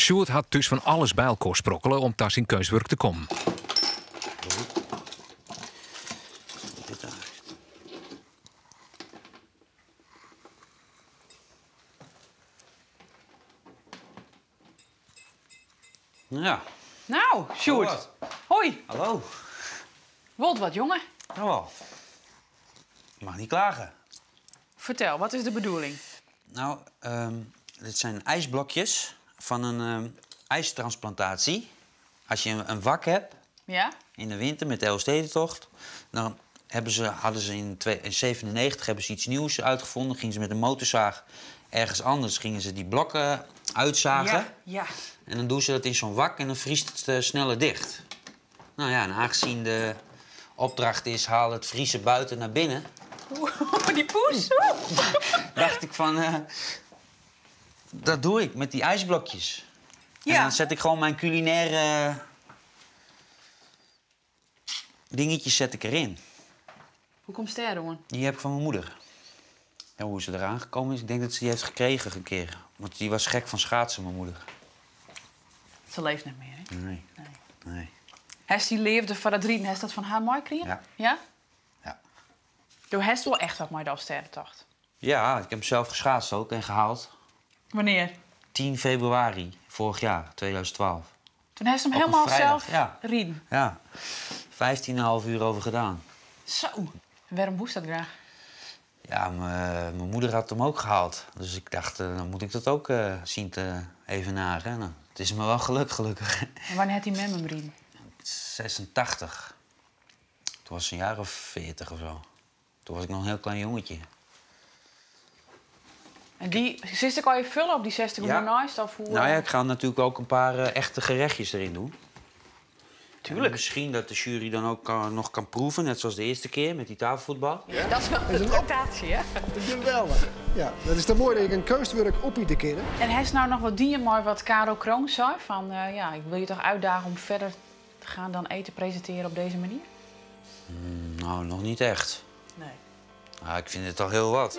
Sjoerd hat thús fan alles by elkoar sprokkele om ta syn keunstwurk te kommen. Ja. Nou, Sjoerd. Hoi. Hallo. Wolt wat, jonge? Nou al. Mag niet klagen. Fertel, wat is de bedoeling? Nou, dit zijn ijsblokjes van een ijstransplantatie. Als je een wak hebt Ja? in de winter met de Elfstedentocht, dan hebben ze, hadden ze in in 97 hebben ze iets nieuws uitgevonden. Gingen ze met een motorzaag ergens anders gingen ze die blokken uitzagen. Ja, ja. En dan doen ze dat in zo'n wak en dan vriest het sneller dicht. Nou ja, en aangezien de opdracht is, haal het vriezen buiten naar binnen. Oeh, die poes. Dacht ik van, dat doe ik met die ijsblokjes. En dan zet ik gewoon mijn culinaire dingetjes zet ik erin. Hoe komt het daar, Die heb ik van mijn moeder. Ja, hoe ze eraan gekomen is, ik denk dat ze die heeft gekregen een keer. Want die was gek van schaatsen, mijn moeder. Ze leeft niet meer, hè? Nee. Nee. Nee. Heeft die leefde van dat rieden, heeft dat van haar mooi gekregen? Ja. Ja? Ja. Du hebt wel echt wat met de Elfstedentocht. Ja, ik heb hem zelf geschaatst ook en gehaald. Wanneer? 10 februari vorig jaar, 2012. Toen heeft ze hem Op een helemaal vrijdag, zelf ja. rieden. Ja, 15,5 uur over gedaan. Zo. En waarom moest dat graag? Ja, mijn moeder had hem ook gehaald. Dus ik dacht, dan moet ik dat ook zien te evenaren. Nou, het is me wel gelukt, gelukkig. En wanneer had hij met hem rieden? 86. Toen was ze een jaar of 40 of zo. Toen was ik nog een heel klein jongetje. En die 60 kan je vullen op die 60 Ja. uur naast? Of hoe, Nou ja, ik ga natuurlijk ook een paar echte gerechtjes erin doen. Tuurlijk. En misschien dat de jury dan ook nog kan proeven, net zoals de eerste keer met die tafelvoetbal. Ja, dat is wel Is de een op- tractatie, hè? Geweldig. Ja, dat is dan mooi dat ik een kunstwerk op te kennen. En hij is nou nog wat dingen, maar wat Caro Kroon zei van, ja, ik wil je toch uitdagen om verder te gaan dan eten presenteren op deze manier? Nou, nog niet echt. Nee. Ah, ik vind het al heel wat.